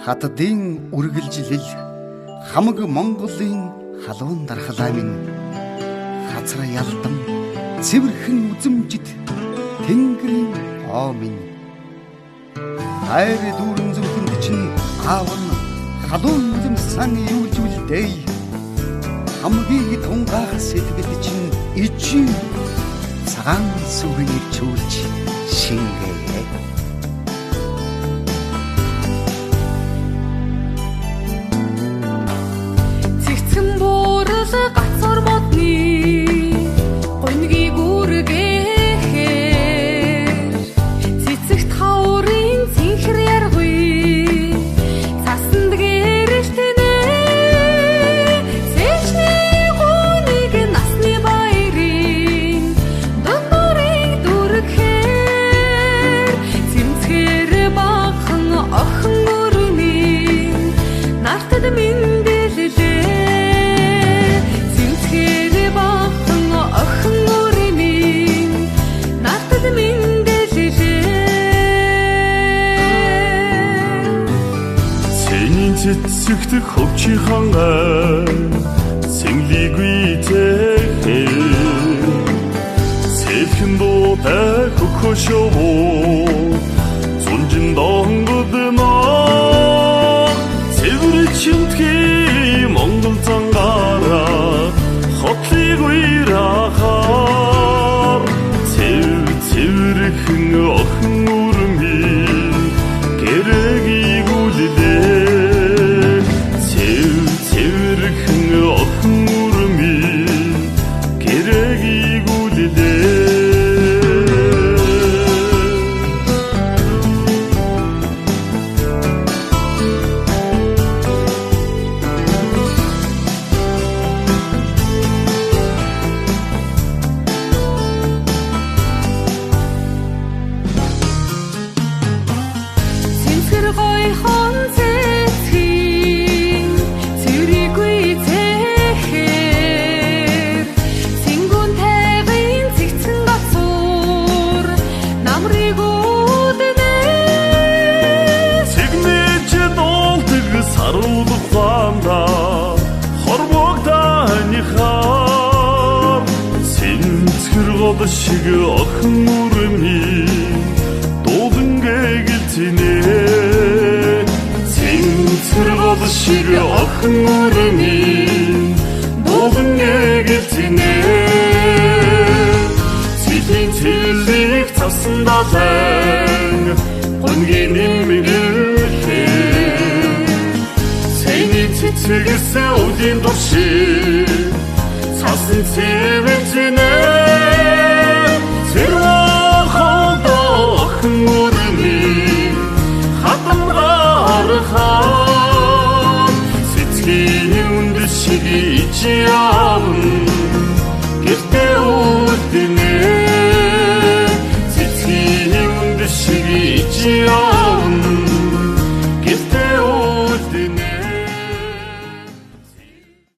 Хатдын үргэлжлэл хамаг Монголын халуун дархлаа минь хацар ялдан цэвэрхэн үзэмжит тэнгэрийн гоо минь хайр дүүрэн зүрхэнд чинь аав нь халуун үлэмсэн юулж үлдээ хамгийн тунгаах сэтгэлд чинь ичи цагаан сүгэн ирчүүлж шингээе. Цэгцэн буурал гацуур модны гуньгийг үргээхээр цэцэгт хаврын цэнхэр яргүй цасанд гэрэлтэнэ сэлжний гуниг насны баярын дундурыг дүргэхээр цэмцгээр багхан охин өрмийн нартад мэндэллээ. Цэмцгээр багхан охин өрмийн нартад мэндэллээ. Цэнийн цэцэгт хөвчийн цэнглигүй тэхээ цэлхэн дуутай хөхөшөө зунжин донгодно цэвэр чинтгий Монгол зангаараа хотлыг уйрахаар цэв цэвэрхэн охин үрмийн гэрэгийг үлдээ цэв цэвэрхэн охин үрмийн гэрэгийг үлдээ. Цэмцгэр гойхон цэцгийн цэврийгүй цэхээр цэнгүүн тайгын цэгцэн гацуур намрыг үүднэ. Цэгмэж дуулдаг саруулах ванда хорвог таныхаар цэнцгэр гол шиг охин үрмийн дуулан гэлтинэ цэнцгэр гол шиг охин үрмийн дуулан гэлтинэ цэлийн цэлийг цасан далайн гунгийн нэмгэлээ цэний цэцэгсэн үлийн турши цасан цэвэртэнэ цэрвэн охин үрмийн хатамгаар хаан цэцгийн үнд шиг ичи явна.